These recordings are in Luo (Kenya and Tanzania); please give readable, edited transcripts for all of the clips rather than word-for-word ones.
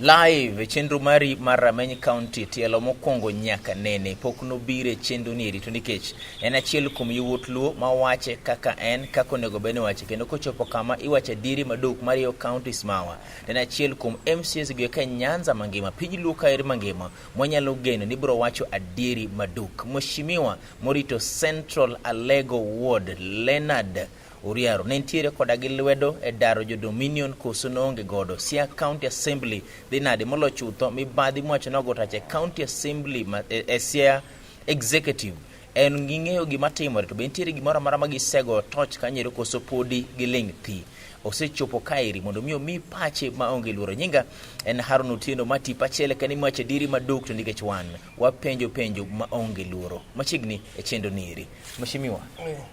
Live e chenro mari mar Rameny County tielo mokwongo nyaka nene pok nobiro e chenro ni eri to nikech en achiel kuom yawuot Luo ma wache kaka en kaka onego bed ni wache kendo kochopo kama iwacho adieri maduk mariyo counties mawa en achiel kuom MCAs gi eka Nyanza mangima piny Luo kaeri mangima mwanyalo geno ni biro wacho adieri maduk. Mheshimiwa morito Central Alego Ward Leonard Oriaro ne nitiere koda gi lwedo e daro jo Dominion koso noonge godo. Siaya County Assembly dhi nade molo chutho mibadhi mwacho nogo tach e County Assembly ma, e Siaya Executive en ging'eyo gima timore to be nitiere gimoro amora ma gisego toch kanyero koso podi giling' thi. Osechopo kaeri mondo mi omi pache ma onge luoro. Nyinga en Harun Otieno ma tipo achiel kende miwacho adieri maduk to nikech wan wapenjo penjo ma onge luoro. Machiegni e chenro nieri. Mheshimiwa,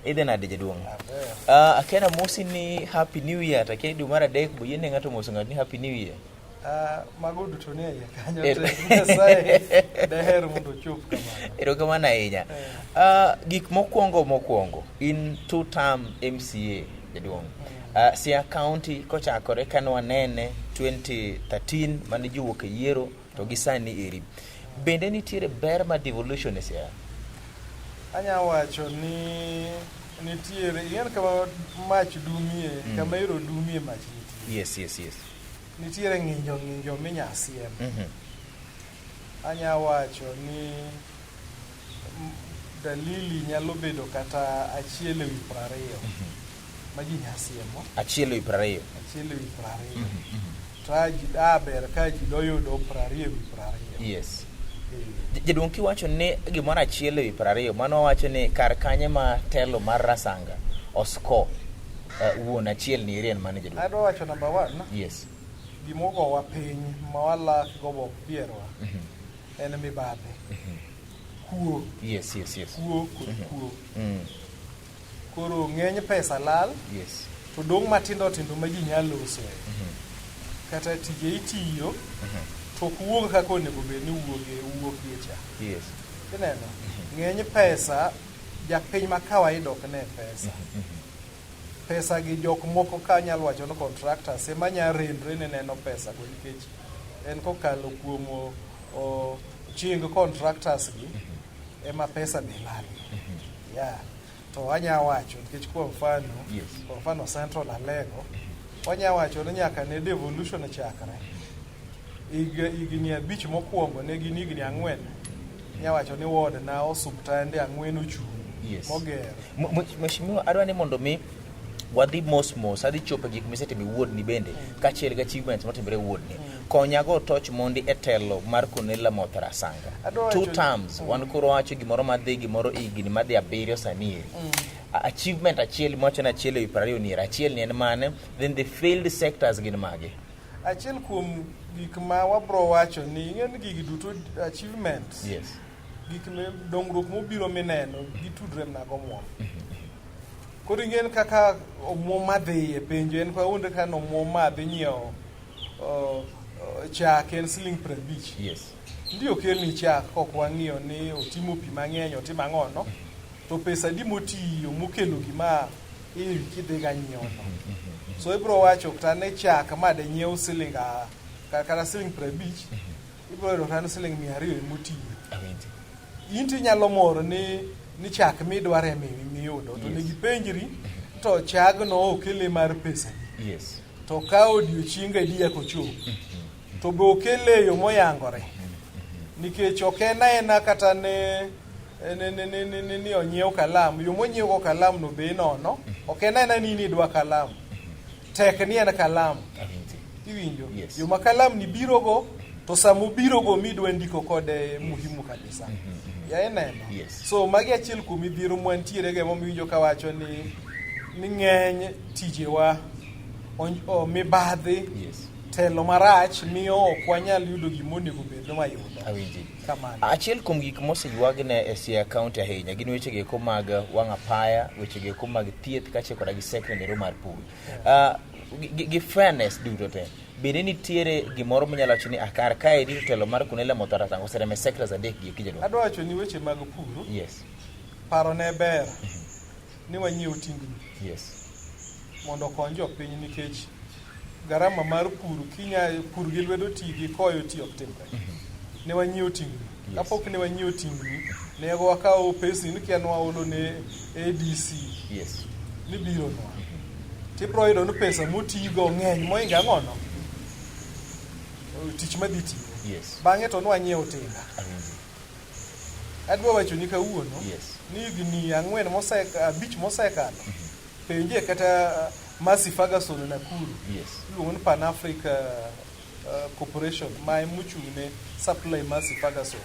idhi nade jaduong'? Akia mosi ni Happy New Year, to akia ni dwe mar adek bo yiene ng'ato moso ng'ato ni Happy New Year. Mago duto ni e iye kanyo te. Nyasaye daher mondo ochop kamano. Erokamano ahinya. Gik mokwongo mokwongo, in two term MCA jaduong'. Siaya County kochakore kane wanene 2013 mane ji owuok e yiero to gi sani eri. Bende nitiere ber mar devolution e Siaya? Anya wacho ni nitiere, ing'en kama mach dumie, kama iro dumie mach nitie. Yes. Nitiere ng'injo ng'injo minya siem. Anya wacho ni dalili nyalo bedo kata achiel ewi 20 ma ji nya siemo. Achiel ewi 20. Achiel ewi 20. To a ji a ber ka ji doyudo 20 ewi 20. Yes. Jaduong' kiwacho ni gimoro achiel ewi 20, mano wacho ni kar kanye ma telo mar Rasanga osko wuon achiel ni eri en mane jaduong'? Adwa wacho number 1. Yes. Gimogowa piny ma walak go bok pierwa en mibadhi. Kuo. Yes. Kuo kod kuo. Koro ng'eny pesa lal. Yes. To dong' matindo tindo ma ji nyalo losoe. Kata tije itiyo to ok wuog kaka onego bed ni wuogie cha. Yes. Ineno? Ng'eny pesa japiny ma kawaida ok ne pesa. Pesa gi jok moko ka nyalo wacho ni contractors ema nya rendre ni neno pesa go nikech en kokalo kuom ching contractors gi ema pesa be lal. Yeah. To wanya wacho nikech kwa mfano, kwa mfano Central Alego, wanya wacho ni nyaka ne devolution chakre. Higni 5 mokwongo ne gin higni 4. Nya wacho ni ward na osuptande 4 ochung' moger. Mheshimiwa, adwa ni mondo mi wadhi mos mos, adhi chopo e gik misetimo e ward ni bende, kaachiel gi achievements motimore e ward ni. Konya go toch mondi e telo mar Cornelia Motha Rasanga. Adwa Two wacho ni- terms, wan koro wacho gimoro madhi gimoro higni madhi 7 sani eri. Achievement achiel miwacho ni achiel ewi 20 ni eri, achiel ni en mane, then the failed sectors gin mage? Achiel kuom gik ma wabro wacho ni ing'e ni gigi duto achievements. Yes. Gik me dongruok mobiro mineno gitudre mana gomwom. Koro ing'e ni kaka omwom madhi e penjo en kwa wuonde ka omwom madhi nyiewo chak en siling 50. Yes. Ndi okelni chak kok wang'iyo ni otimo pi mang'eny otimo ang'o no to pesa adi motiyo mokelo gima iri kidhi ga nyiewo no. So ibro wacho kata ni chak ma de nyiew siling kata siling 50 ibro yudo kata ni siling 200 emotiyo. Awinjo. In to inyalo mor ni chak midwaro ema miyudo to Yes. negi penjri to chagno okele mar pesa adi. Yes. To ka odiochienge adi eka ochop. To be okele e yo moyangore. Nikech ok en aena kata ni onyiew kalam, yo monyiew go kalam no be inono. Ok en aena ni in idwa kalam. Tek ni en kalam. Awinjo. Iwinjo? Yes. Yo ma kalam ni biro go to sama obiro go midwa ndiko kode muhimu kabisa. Ya ineno? Yes. So magi achiel kuom midhiero mwantiere go emomiyo iwinjo kawacho ni ng'eny tijewa mibadhi Yes. telo marach miyo ok wanyal yudo gima onego bed ni wayudo. Awinji. Kamano. Achiel kuom gik moseywag-ne e Siaya County ahinya gin weche gieko mag wang' apaya, weche gieko mag thieth kaachiel koda gi sekta nero mar pur. Gi fairness duto te, bende nitiere gimoro minyalo wacho ni kar kaeri to telo mar Cornelia Motha Rasanga oseremo e sectors adek gi eki jaduong'? Adwa wacho ni weche mag pur, Yes. paro ne ber ni wanyiew tingni. Yes. Mondo okony jopiny nikech garama mar pur kinya pur gi lwedo ti gi koyo ti ok timre. Ne wanyiewo tingni. Kapok ne wanyiewo tingni, ne wakawo pesni ni kia nwaolo ne ADC ni biro nwa. Tibro yudo ni pesa motigo ng'eny moingo ang'ono? Tich madhi tiyo. Bang'e to nwanyiewo tinga. Adwa wacho ni kawuono ni higni ang'wen moseka abich mosekalo penje kata Massey Ferguson Nakuru iluongo ni Pan Africa Corporation ma emochung' ne supply Massey Ferguson.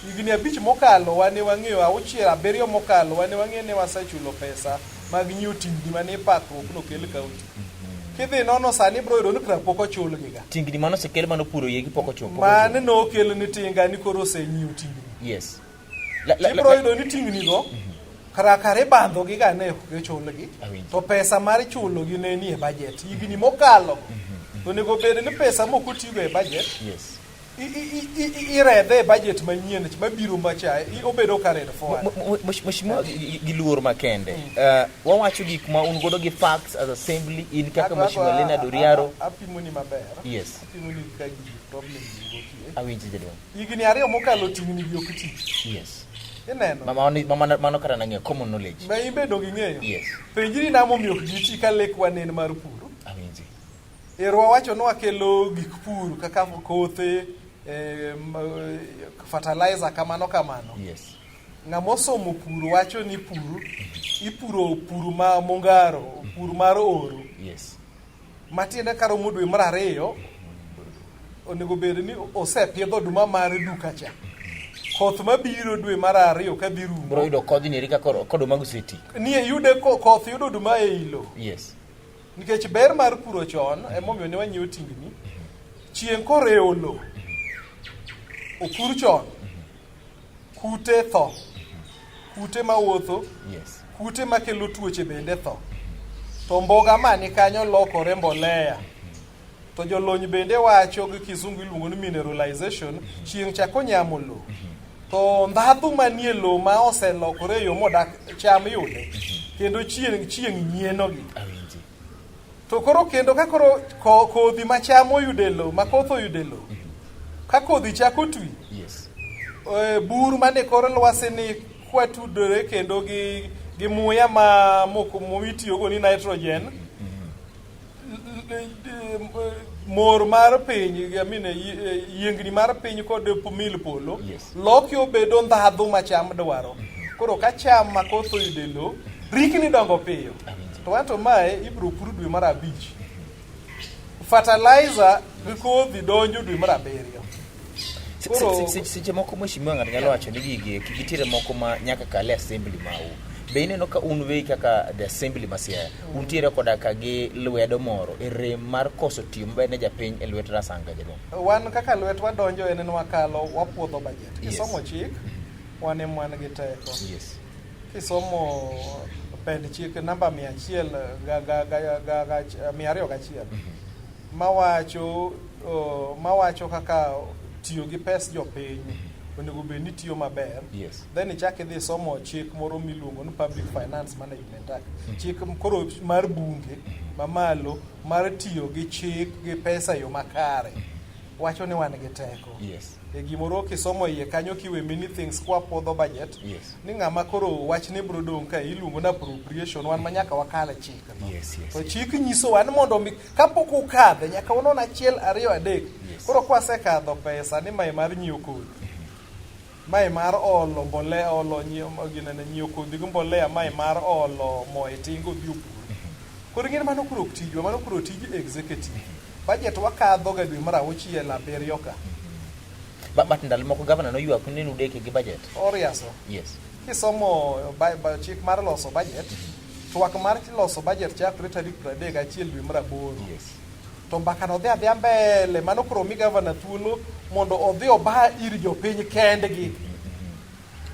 Higni 5 mokalo wane wang'eyo 6 7 mokalo wane wang'eyo ni wasechulo pesa mag nyiewo tingni mane ipakruok nokel kaunti. Kidhi nono sani ibro yudo ni kra pok ochulgi ga. Tingni mane osekel mane opuro yegi pok ochul. Mane nokel ni tinga ni koro osenyiewo tingni. Ibro yudo ni tingni go kara kare ibandho gi ga ne ok ochulgi. To pesa mar chulo gi ne nie budget. Higni mokalo. To onego bed ni pesa mok otigo e budget. Iredhe e budget manyien mabiro macha obedo carried forward. Mheshimiwa gi luor makende. Wawacho gik ma un godo gi facts as assembly in kaka Mheshimiwa Leonard Oriaro. Apimo ni maber. Apimo ni ka gi problem wuokie. Awinji jaduong'. Higni 2 mokalo tingni gi ok ti. Ineno? Mano kata nang'eyo common knowledge. Ma in bende ok ing'eyo? Penjri nang'o momiyo ok giti ka lekwa ne en mar pur. Awinji. Ero wawacho ni wakelo gik pur kaka kothe, fertilizer kamano kamano. Ng'ama osomo pur wacho ni pur ipuro pur ma mongaro, pur mar oro. Matiende karomo dwe mar 2 onego bed ni osepidho oduma mar duka cha. Koth mabiro dwe mar 2 kadhi rumo. Bro yudo kodhi ni eri ka koduma oseti. Nie yude koth yudo oduma e ilo. Nikech ber mar puro chon emomiyo ne wanyiewo tingni. Chieng' korewo lo, opur chon, kute tho, kute mawuotho, kute makelo tuoche bende tho. To mboga mani kanyo lokore mbolea. To jolony bende wacho gi kizungu iluongo ni mineralization, chieng' chako nyamo lo. To ndhadhu manie lo ma oselokore e yo modak cham yude, kendo chieng' nyienogi. To koro kendo ka koro kodhi ma cham oyudo e lo, ma koth oyudo e lo, ka kodhi chako twi, bur mane kor lwasi ni kwatudore kendo gi muya ma moko mitiyogo ni nitrogen, mor mar piny, I mean, yiengni mar piny kod mil polo, loki obedo ndhadhu ma cham dwaro. Koro ka cham ma koth oyudo e lo, rikni dongo piyo. To wanto mae ibiro pur dwe mar 5. Fertilizer gi kodhi donjo dwe mar 7. Seche moko mheshimiwa ng'ato nyalo wacho ni gigi eki nitiere moko ma nyaka kal e assembly mau. Be ineno ka un wegi kaka the assembly ma Siaya, untiere koda ka gi lwedo moro e rem mar koso tiyo maber ne japiny e lwet Rasanga jaduong'? Wan kaka lwetwa donjo en ni wakalo wapuodho budget. Kisomo chik, wan ema wan gi teko. Kisomo pend chik namba mia achiel ga, ga, ga, ga, ga, mia ariyo gachiel mawacho kaka tiyo gi pes jopiny onego bed ni tiyo maber. Then ichak idhi somo chik moro miluongo ni Public Finance Management Act. Chik koro mar bunge mamalo mar tiyo gi chik gi pesa e yo makare. Wacho ni wan gi teko. E gimoro kisomo iye kanyo kiwe many things kwa puodho budget. Ni ng'ama koro wach ni bro dong' ka iluongo ni appropriation wan ma nyaka wakal e chik no. To chik nyisowa ni mondo mi kapok ukadhe nyaka unon 1 2 3. Koro kwasekadho pesa ni mae mar nyiewo kodhi. Mae mar olo mbolea, olo nyiewo ginene nyiewo kodhi gi mbolea, mae mar olo mo e tinga odhi opur. Koro ing'e ni mano koro ok tijwa, mano koro tij executive. Budget wakadho ga dwe mar 6 7 ka. But ndalo moko governor noywak ni nudeke gi budget. Oriaso. Kisomo chik mar loso budget, twak mar loso budget chakre tarik 31 dwe mar 8. To mbaka no dhi adhiya mbele, mano koro mi governor thuolo mondo odhi oba ir jopiny kendgi.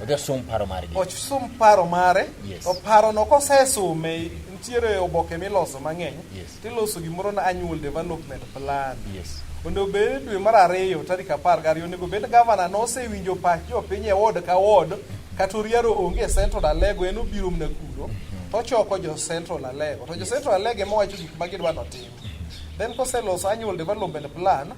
Odhi osum paro margi. Osum paro mare. To paro no kosesume, nitiere oboke miloso mang'eny. Tiloso gimoro na annual development plan. Onego bed dwe mar 2 tarik 12 onego bed governor nosewinjo pach jopiny e ward ka ward, kata Oriaro onge e Central Alego, en obiro mana kuro, to ochoko jo Central Alego. To jo Central Alego ema wacho gik ma gidwa notim. Then koseloso annual development plan,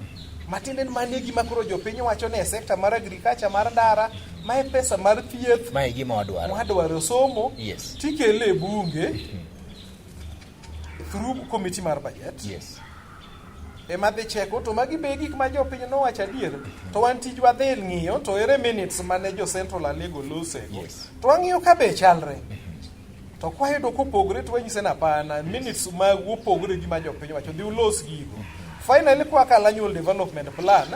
matiende ni mano e gima koro jopiny wacho ni e sector mar agriculture, mar ndara, mae pesa mar thieth, Mae e gima wadwaro. Mwadwaro somo, tikele e bunge through committee mar budget. Ema dhi cheko to magi be gik ma jopiny nowacho adier. To wan tijwa dhi ng'iyo to ere minutes mane jo Central Alego losego. To wang'iyo ka be chalre. To kwayudo kopogore to wanyise ni hapana, minutes magu opogore gi ma jopiny wacho, dhi ulos gigo. Finally kwakalo annual development plan,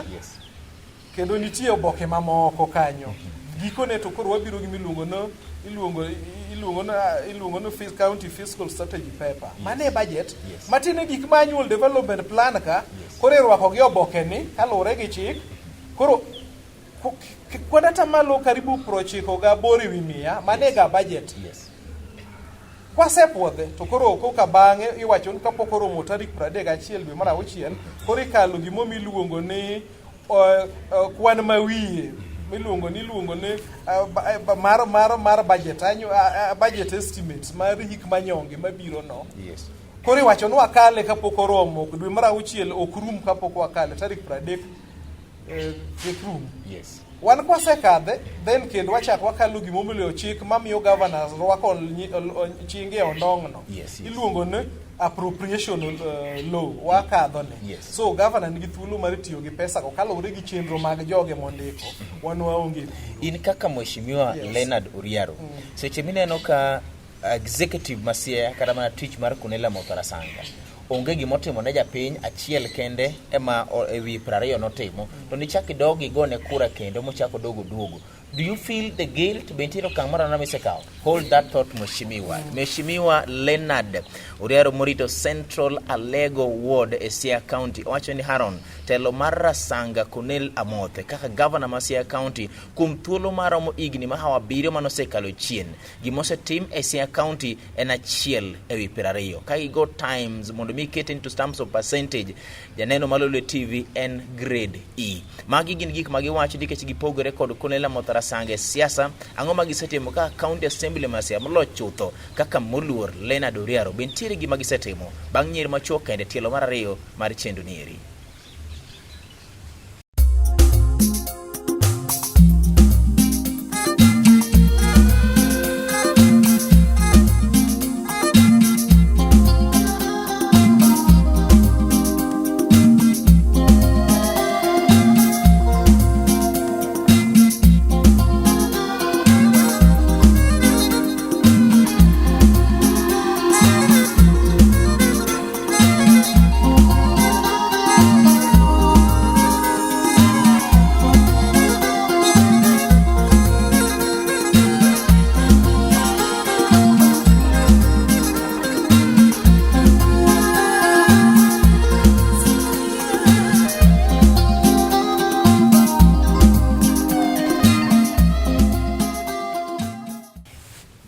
kendo nitie oboke mamoko kanyo. Gikone to koro wabiro gi miluongo no iluongo iluongo no iluongo no county fiscal strategy paper. Mano e budget. Matiende gik ma annual development plan ka, koro irwako gi oboke ni kaluwore gi chik. Koro kwan atamalo karibu 98%, mano e ga budget. Kwasepuodhe to koro koka bang'e iwacho ni kapok oromo tarik 31 dwe mar auchiel, koro ikalo gimo miluongo ni kwan mawiye miluongo ni iluongo ni mar mar mar budget anyo budget estimates mar hik manyonge mabiro no. Koro iwacho ni wakale kapok oromo dwe mar auchiel ok rum kapok wakale tarik 30 kik rum. Wan kwasekadhe then kendo wachak wakalo gimomiyo chik mamiyo governors rwako chinge e ondong'no. Iluongo ni appropriation law wakadho ne. So governor nigi thuolo mar tiyo gi pesa go kaluwore gi chenro mag joge mondiko. Wan waonge. In kaka Mheshimiwa Leonard Oriaro, seche mineno ka executive ma Siaya kata mana tich mar Cornelia Motharasanga onge gimotimo ne japiny achiel kende ema e wi 20 notimo, to nichak idog igone kura kendo mochak odogo duogo. Do you feel the guilt? Be nitiere okang' moro amora misekawo? Hold that thought, Mheshimiwa. Mheshimiwa Leonard Oriaro morito Central Alego Ward e Siaya County owacho ni Haron, telo mar Rasanga Cornel Amoth kaka gavana ma Siaya County kuom thuolo maromo higni mahawo 7 manosekalo chien, gima osetim e Siaya County en achiel e wi 20. Ka igo times mondo mi ikete into terms of percentage, janeno mar Lolwe TV en grade E. Magi gin gik ma giwacho nikech gipogore kod Cornelia Motharasanga e siasa. Ang'o ma gisetimo kaka County Assembly ma Siaya moloyo chutho kaka moluor Leonard Oriaro? Be nitiere gima gisetimo bang' nyiero machuok kende tielo mar ariyo mar chenro ni eri?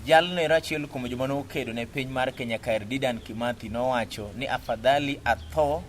Jalno ero achiel kuom joma nokedo ne piny mar Kenya kaer Dedan Kimathi nowacho ni afadhali atho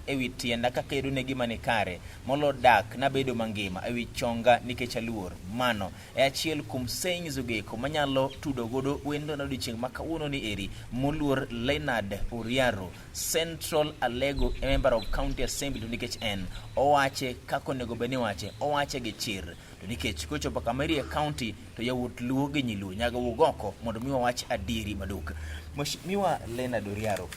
ewi tienda kakedo ne gima ni kare molo dak nabedo mangima ewi chonga nikech aluor. Mano e achiel kuom sayings ogeko manyalo tudo godo wendo na odiochieng' ma kawuono ni eri moluor Leonard Oriaro, Central Alego Member of County Assembly, to nikech en owache kaka onego bed ni iwache, owache gi chir. To nikech kochopo kama irie county to yawuot Luo gi nyiluo nyaka wuog oko mondo mi wawach adieri maduk. Mheshimiwa Leonard Oriaro,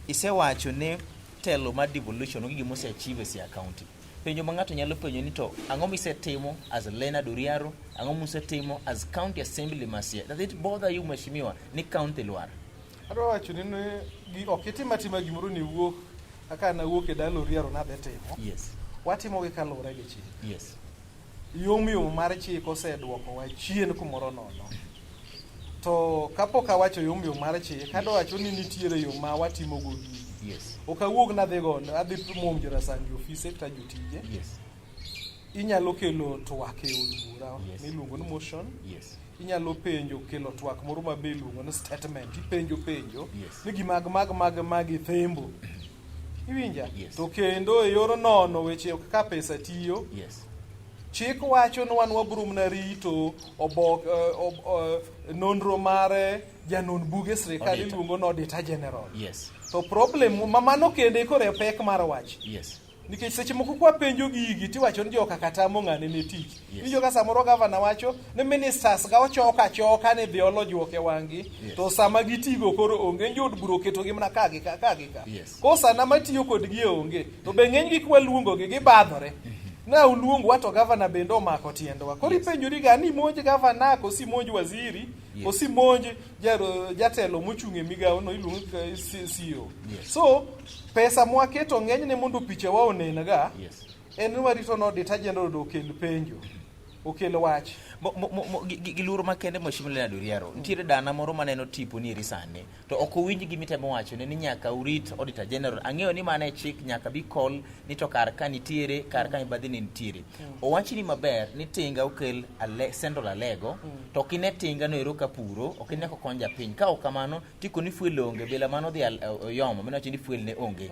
isewacho ni telo mar devolution onge gima ose achieve e Siaya County. Penjo ma ng'ato nyalo penjo ni to ang'o misetimo as Leonard Oriaro, ang'o musetimo as County Assembly ma Siaya? Does it bother you Mheshimiwa ni county lwar? Adwa wacho ni ok itim atima gimoro ni wuok kaka nawuok e dala Oriaro nadhi timo. Watimo gi kaluwore gi chik. Yom yom mar chik oseduokowa chien kumoro nono. To kapok awacho yom yom mar chik, adwa wacho ni nitiere yo ma watimo go gigi. Ok awuog nadhi go, adhi muom Jorasangi ofise kata jotije. Inyalo kelo twak e od bura miluongo ni motion. Inyalo penjo kelo twak moro ma be iluongo ni statement. Ipenjo penjo ni gima mag mag mag thembo. Iwinja? To kendo e yor nono weche kaka pesa tiyo. Chik wacho ni wan wabiro mana rito obok nonro mar janon buge sirkal Auditor. iluongo ni Auditor General. Yes. To problem ma mano kende koro e pek mar wach. Nikech seche moko kwa penjo gigi tiwacho ni joka katamo ng'ane ne tich. Iwinjo ka samoro gavana wacho ni ministers ga ochok achoka ni dhi olo juok e wang'gi to sama gitigo koro onge jood bura oketogi mana ka gi ka ka gi ka. Koro sana matiyo kodgi e onge to be ng'enygi kwaluongogi gibadhore. Na uluongwa to gavana bende omako tiendwa. Koro ipenjori ga ni imonj gavana koso imonj waziri koso imonj jatelo mochung' e migawo no iluongo ni CEO. So pesa mwaketo ng'enyne mondo picha wa onen ga en ni warito ni Auditor General okel penjo, okel wach. Gi luoro makende Mheshimiwa Leonard Oriaro, nitiere dana moro maneno tipo ni eri sani to ok owinj gima itemo wachone ni nyaka urit Auditor General. Ang'eyo ni mano e chik nyaka bi call ni to kar ka nitiere, kar ka mibadhi ni nitiere. Owachni maber ni tinga okel Central Alego to ok ine tinga no ero ka puro, ok ine kokony japiny. Ka ok kamano tiko ni fuel onge, bila mano dhi oyomo, mano wacho ni fuel ne onge.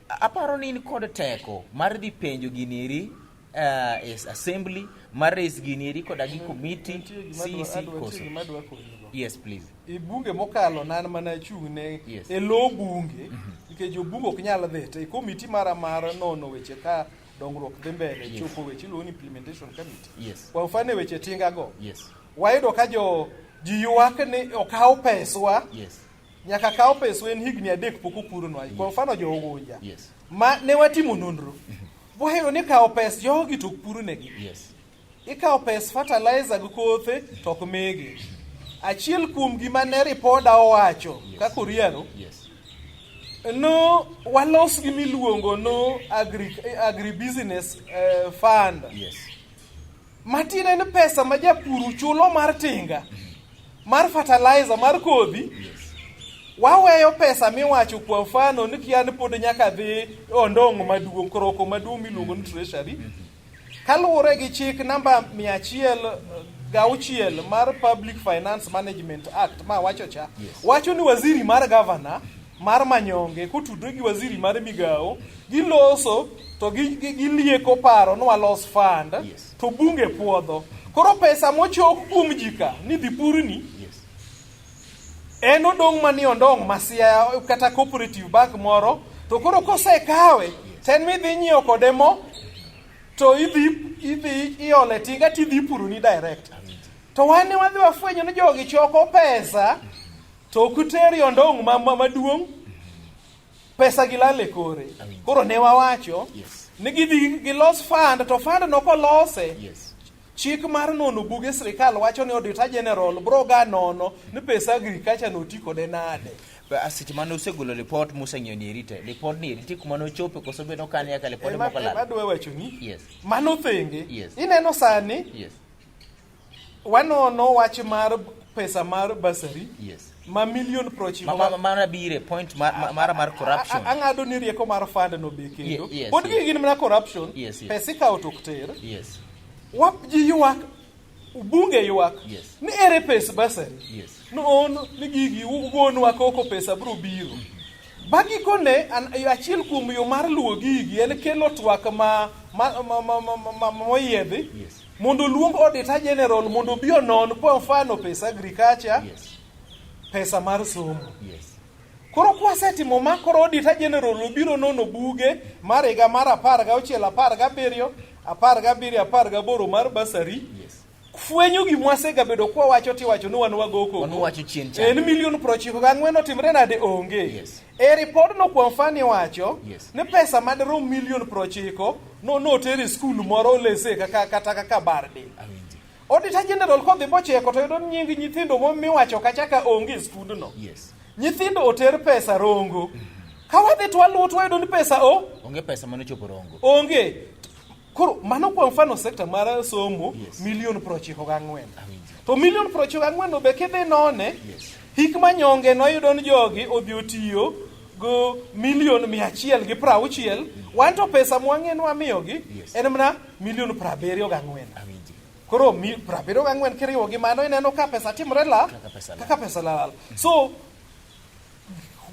Aparo ni in kod teko mar dhi penjo gini eri e assembly mar raise gini eri koda gi committee Nitie gima CEC koso. nitie gima adwa konyigo. Yes, please. E bunge mokalo nan mana achung' ne e lo bunge nikech jobunge ok nyal dhi te komiti mara mar nono weche ka dongruok dhi mbele chopo weche iluongo ni implementation committee. Kwa mfano e weche tinga go. Wayudo ka jo ji ywak ni okaw peswa. Nyaka kaw peswa en higni 3 pok opurnwa. Kwa mfano jo Ugunja. Ma ne watimo nonro. Wayudo ni kawo pes jogi to ok purnegi. Ikawo pes fertilizer gi kothe to ok migi. Achiel kuom gima ne ripoda owacho kaka Oriaro, no walos gima iluongo no agribusiness fund. Matiende ni pesa ma japur chulo mar tinga, mar fertilizer, mar kodhi, waweyo pesa miwacho kwa mfano ni kia ni pod nyaka dhi ondong' maduong', kroko maduong' miluongo ni treasury. Kaluwore gi chik namba mia achiel gauchiel mar Public Finance Management Act ma wacho cha, wacho ni waziri mar governor mar Manyonge kotudore gi waziri mar migawo giloso to gilieko paro ni walos fund to bunge puodho. Koro pesa mochok kuom ji ka ni dhi purni, en odong' mani ondong' masia kata cooperative bank moro, to koro kosekawe to en midhi nyiewo kode mo to idhi iole tinga tidhi puroni direct. To wan ne wadhi wafwenyo ni jogi choko pesa to ok teri ondong' maduong', pesa gi lal e kore. Koro ne wawacho ni gidhi gilos fund, to fund no kolose, chik mar nono buge sirikal wacho ni Auditor General bro ga nono ni pesa agriculture no oti kode nade. Ba, seche mane usegolo report museng'iyo ni erite, report ni erite kuma nochope koso bende okan nyaka report moko lal? Ema adwa wacho ni, mano thenge. Ineno sani, wanono wach mar pesa mar bursary ma milion prochiko. Mano bire point mar corruption. Ang'ado ni rieko mar fund no be kendo. Pod gin mana corruption. Pesa ikawo to ok ter. Wap ji ywak, bunge ywak. Ni ere pes bursary? No on ni gigi ugonwa koko pesa bro biro. Bagikone achiel kuom yo mar luwo gigi en kelo twak moyiedhi. Mondo oluong Auditor General mondo obi onon kwa mfano pesa agriculture, pesa mar somo. Koro kwasetimo ma, koro Auditor General obiro nono buge mar higa mar 16, 17, 17, 18 mar bursary. Fwenyo gima wasegabedo kwawacho tiwacho ni wan wago koko. Wan wacho chien cha. En milion 94 otimre nade onge. E report no kwa mfano iwacho ni pesa madirom milion 90 noter e skul moro lese kata kaka Bardil. Auditor General kodhi bocheko to yudo nying nyithindo miwacho kacha ka onge e skundno. Nyithindo oter pesa Rongo. Ka wadhi to waluwo to wayudo ni pesa o onge pesa mane ochopo Rongo. Onge. Koro mano kwa mfano sekta mar somo milion 94. To milion 94 no be kidhi none, hik manyonge noyudo ni jogi odhi otiyo go milion mia achiel gi prauchiel, wan to pesa mwang'e ni wamiyogi en mana milion 74. Koro 74 kiriwo gi mano ineno ka pesa timre la, kaka pesa lal. So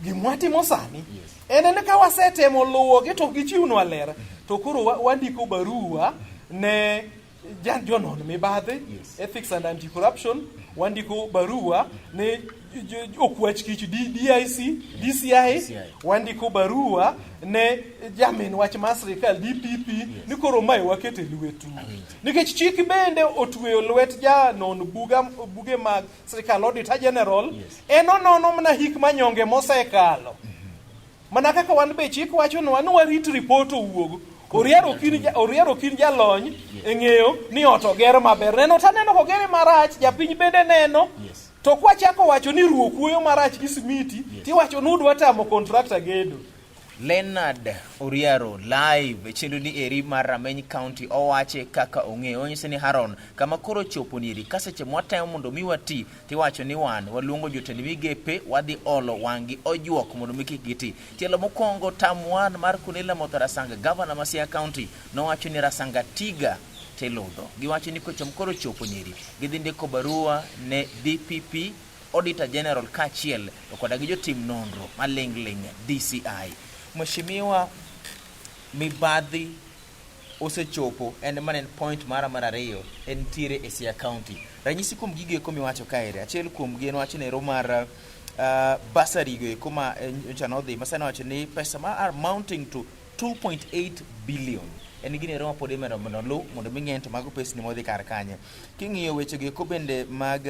gimwatimo sani en ni ka wasetemo luwogi to gichiwnwa ler, to koro wandiko barua ne Jonon mibadhi, Ethics and Anti-Corruption, wandiko barua ne okwach kich DIC, DCI, DCI. Wandiko barua ne jamin wach mar sirikal DPP ni koro mae wakete lwetu. Nikech chik bende otweyo lwet janon buga, buge mag sirikal Auditor General, en onono mana hik manyonge mosekalo. Mana kaka wan be chik wachonwa ni warit ripot owuog. Oriero kin jalony e ng'eyo ni ot oger maber. Neno to aneno kogere marach, japiny bende neno. To kwachako wacho ni ruo kuoyo marach gi simiti, tiwacho ni udwa tamo contractor gedo. Leonard Oriaro live e chenro ni eri mar Rameny County owache kaka ong'eyo. Onyiso ni Haron kama koro chopo ni eri ka seche mwatemo mondo mi wati tiwacho ni wan waluongo jotend migepe wadhi olo wang'gi ojuok mondo mi kik giti. Tielo mokwongo term 1 mar Cornelia Motha Rasanga, gavana ma Siaya County, nowacho ni Rasanga tiga tiludho. Giwacho ni kochom koro chopo nyeri gidhi ndiko barua ne DPP, Auditor General kaachiel to koda gi jotim nonro maling' ling' DCI. Mheshimiwa, mibadhi osechopo en mana en point mara mar ariyo entiere e Siaya County. Ranyisi kuom gigo eko miwacho kaeri, achiel kuom gi en wach nero mar bursary go eko ma nyocha nodhi ma sani wacho ni pesa ma are mounting to 2.8 billion en gino ero ma pod imedo mondo oluw mondo mi ng'e to mago pesni modhi kar kanye. King'iyo weche go eko bende mag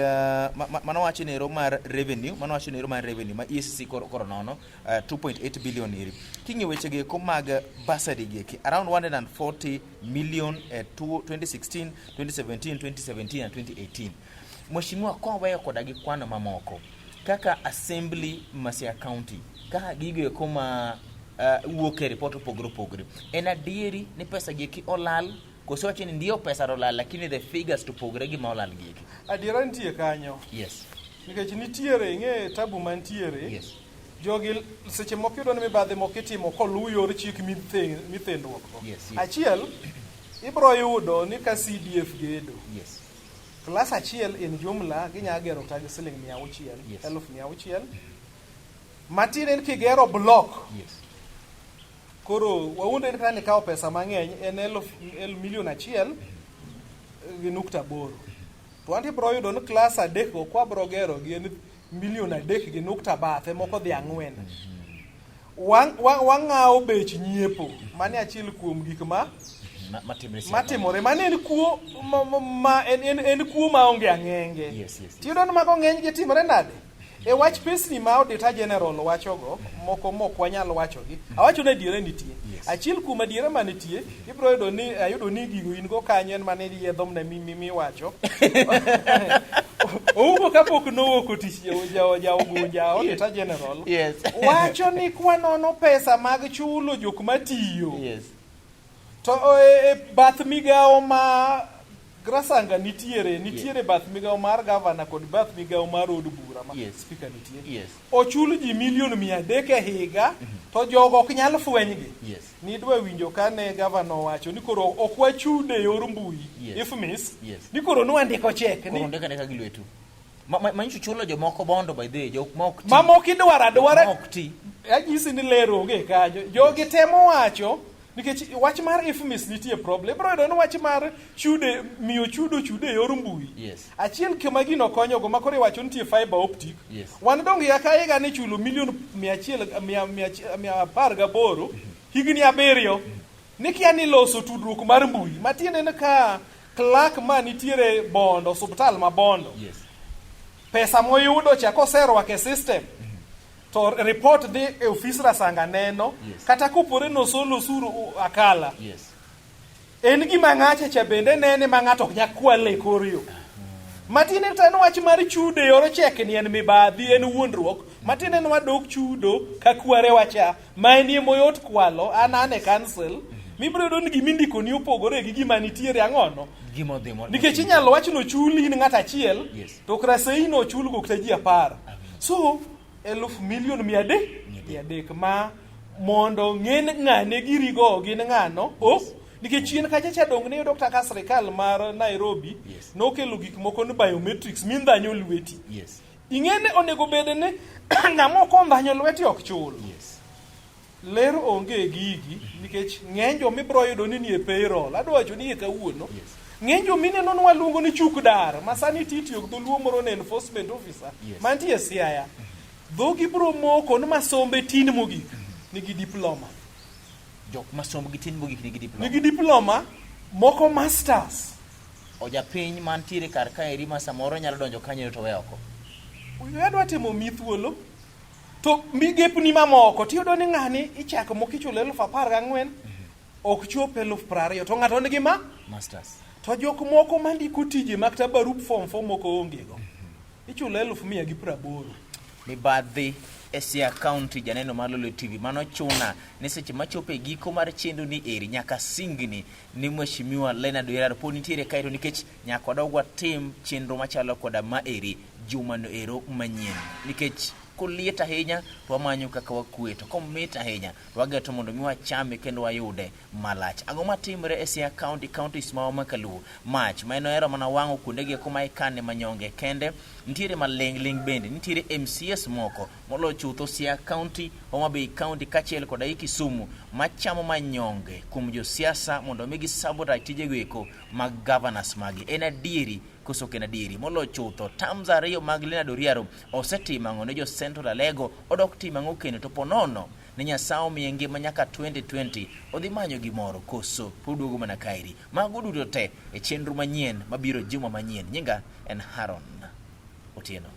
mano wacho nero mar revenue, mano wacho nero mar revenue ma EACC koro nono 2.8 billion eri. King'iyo weche go eko mag bursary gi eki around 140 million 2016, 2017, 2017 and 2018. Mheshimiwa, kwaweyo koda gi kwano mamoko kaka assembly ma Siaya County kaka gigo eko ma wuok e report opogore opogore, en adieri ni pesa gi eki olal koso wacho ni ndio pesa olal lakini the figures to pogore gi ma olal gi eki? Adiera nitie kanyo. Nikech nitiere ing'e tabu mantiere. Jogi seche moko iyudo ni mibadhi moko itimo koluw yor chik mithendruok go. Achiel, ibro yudo ni ka CDF gedo. Klas achiel in jumla ginya gero kata gi siling 600, 600,000. Matin en kigero block. Koro wawuondre ni kata nikawo pesa mang'eny en milion 1.8. To anti bro yudo ni klas adek go kwa bro gero gi en milion 3 gi nukta bathe moko dhi 4. Wang'awo bech nyiepo. Mano achiel kuom gik ma matimore. Mano en kuo ma en kuo maonge ang'enge. Tiyudo ni mago ng'eny gi timore nade? E wach pesni ma Auditor General wachogo, moko mok wanyal wachogi. Awacho ni adiera nitie. Achiel kuom adiera manitie, ibiro yudo ni ayudo ni gigo in go kanyo en mana yiedho mne miwacho. Oumo kapok nowuok tich ja Ugunja, Auditor General. Wacho ni kwanono pesa mag chulo jok matiyo. To e bath migawo ma Rasanga nitiere bath migawo mar gavana kod bath migawo mar od bura ma speaker nitie. Ochul ji milion 300 e higa to jogo ok nyal fwenygi. Nidwa winjo kane gavana owacho ni koro ok wachude e yor mbui. IFMIS. Ni koro nwandiko chek ni. Koro ndika ndika gi lwetu. Manyiso chulo jomoko bondo by the way, jok ma ok ti. Mamoko idwaro adwara. Ma ok ti. Anyisi ni ler onge kanyo. Jogi temo wacho nikech wach mar IFMIS nitie problem. Ibiro yudo ni wach mar chude miyo chudo chude e yor mbui. Achiel kuma gino konyogo ma koro iwacho nitie fiber optic. Wan dong higa ka higa ni chulo milion 118 higni 7 nikia ni loso tudruok mar mbui. Matiende ni ka clerk ma nitiere Bondo, osuptal ma Bondo. Pesa moyudo cha koserwako e system to report dhi e ofis Rasanga neno. Kata kopore nosolo osuru akala. En gima ng'acha cha bende nene ma ng'ato ok nyal kwale e kor yo. Matiende to en wach mar chudo e yor chek ni en mibadhi, en wuondruok. Matiende en wadok chudo ka kwarewa cha ma en moyot kwalo an an e council mibiro yudo ni gima indiko ni opogore gi gima nitiere ang'ono. Nikech inyalo wach ni ochuli in ng'at achiel to krasei no ochul go kata ji 10. So 300 milion ma mondo ng'e ng'ane girigo gin ng'ano o nikech chien kacha cha dong ne yudo kata ka sirikal mar Nairobi nokelo gik moko ni biometrics mindhanyo lweti. Ing'e ni onego bed ni ng'ama ok ondhanyo lweti ok chul. Ler onge e gigi nikech ng'eny joma ibiro yudo ni nie payroll. Adwa wacho ni e kawuono. Ng'eny jomineno ni waluongo ni chuk dar, ma sani ti itiyo gi dholuo moro ne enforcement officer, mantie Siaya. Dhogi bro moko ni masombe tin mogik, nigi diploma. Jok ma sombgi tin mogik nigi diploma. Nigi diploma, moko masters. Ojapiny mantiere kar kaeri ma samoro nyalo donjo kanyo to we oko. Adwa timo mi thuolo to migepni mamoko tiyudo ni ng'ani ichako moko ichulo 14,000 ok chop 20,000 to ng'ato nigi ma Masters. To jok moko mandiko tije mag ta barup form 4 moko onge go ichulo 180,000. Mibadhi e Siaya County, janeno mar Lolwe TV, mano chuna ni seche machopo e giko mar chenro ni eri nyaka singni ni Mheshimiwa Leonard Oyiraro pod nitiere kaeto nikech nyaka wadog watim chenro machalo koda ma eri jumano ero manyien nikech koliet ahinya to wamanyo kaka wakwe to komit ahinya to wageto mondo mi wachame kendo wayude malach. Ang'o matimre e Siaya County, counties ma ma kaluo? Mach ma en ohero mana wang'o kuondegi eko ma ikane manyonge kende, nitiere maling' ling' bende, nitiere MCAs moko moloyo chutho Siaya County, Homa Bay County kaachiel koda i Kisumu machamo manyonge kuom josiasa mondo mi gi sabotage tijego eko mag governors magi. En adieri koso ok en adieri? Moloyo chutho terms ariyo mag Leonard Oriaro osetimo ang'o ne jo Central Alego, odok timo ang'o kendo to ponono ni Nyasaye omiye ngima nyaka 2020 odhi manyo gimoro koso pod duogo mana kaeri. Mago duto te e chenro manyien mabiro juma manyien. Nyinga en Haron Otieno.